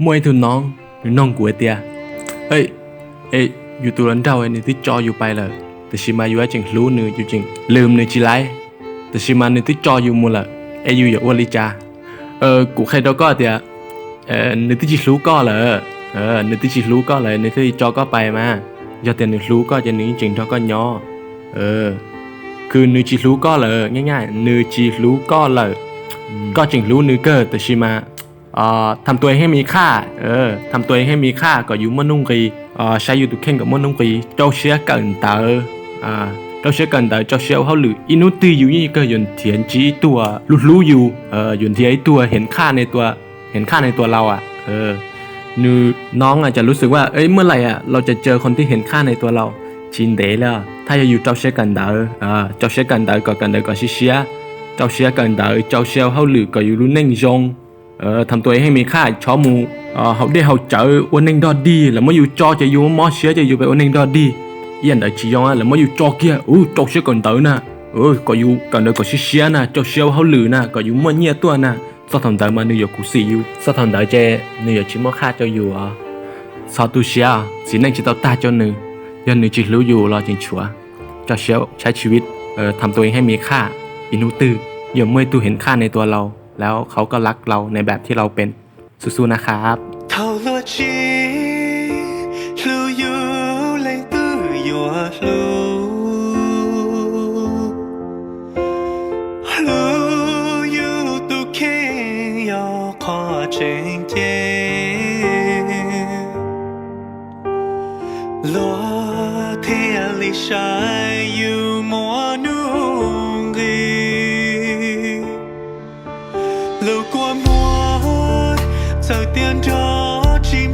Muaj ib tug nob, nws noog kuv hais tias, e, yus tus hluas nraug nws twb tso yus pais lawm, tab sis mas yus tseem hlub nws, yus tseem lwm nws tsis laiv, tab sis mas nws twb tso yus mus lawm, es yus yuav ua li cas? Kuv qhia rau koj tias, nws twb tsis hlub koj lawm, nws twb tsis hlub koj lawm nws thiaj li tso koj pais mas. Yog tias nws hlub koj ces nws yeej tseem nrog koj nyob. Kws nws tsis hlub koj lawm, nyaj nyaj nws tsis hlub koj lawm, koj tseem hlub nws kawg, tab sis mas tham tuas heej mi qhaj, tham tuas heej mi qhaj kom yus muaj nuj nqis, saib yus tus kheej kom muaj nuj nqis, rau siab kawm ntawv, rau siab kawm ntawv, rau siab ua hauj lwm, ib hnub twg yus yeej kawg yuav nrhiav ntsib ib tug uas hlub hlub yus, yuav nrhiav ib tug uas เห็นค่าในตัว เห็นค่าในตัวเรา a. Nws nob อาจจะรู้สึกว่า เมื่อไหร่ เราจะเจอคนที่ เห็นค่าในตัวเรา tsis ntev li. Thaj yog yus rau siab kawm ntawv, rau siab kawm ntawv kom kawm ntawv kom siab siab, rau siab kawm ntawv, rau siab ua hauj lwm kom yus lub neej zoo. Tham tuas heej mi qhaj, txhob mus haus dej haus cawv ua neeg dog dig, lawv muab yus tso ces yus mob siab ces yus pais ua neeg dog dig. Ib yam ntawd tsis zoo, lawv muab yus tso kiag, rau siab kawm ntawv na, kom yus kawm ntawv kom siab siab na, rau siab ua hauj lwm na kom yus muaj nyiaj tuaj na. Txog thaum ntawd mas nws yuav khuv xim yus, txog thaum ntawd ces nws yuav tsis muaj qhaj rau yus. Txhob tu siab, txiv neej tsis tau tag rau nws. Yog nws tsis hlub yus los tseem tshuav, rau siab ใช้ชีวิต, tham tuas heej mi qhaj, ib hnub twg yuav muaj ib tug เห็นค่าในตัวเรา แล้วเขาก็รักเราในแบบที่เราเป็น สู้ๆ นะครับ. Thaum luag tsis hlub yus leej twg yuav hlub? Hlub yus tus kheej yog qhov tseem ceeb, luag thiaj li saib yus muaj nuj nqis. Lub kua muag txawm tias nrog tsis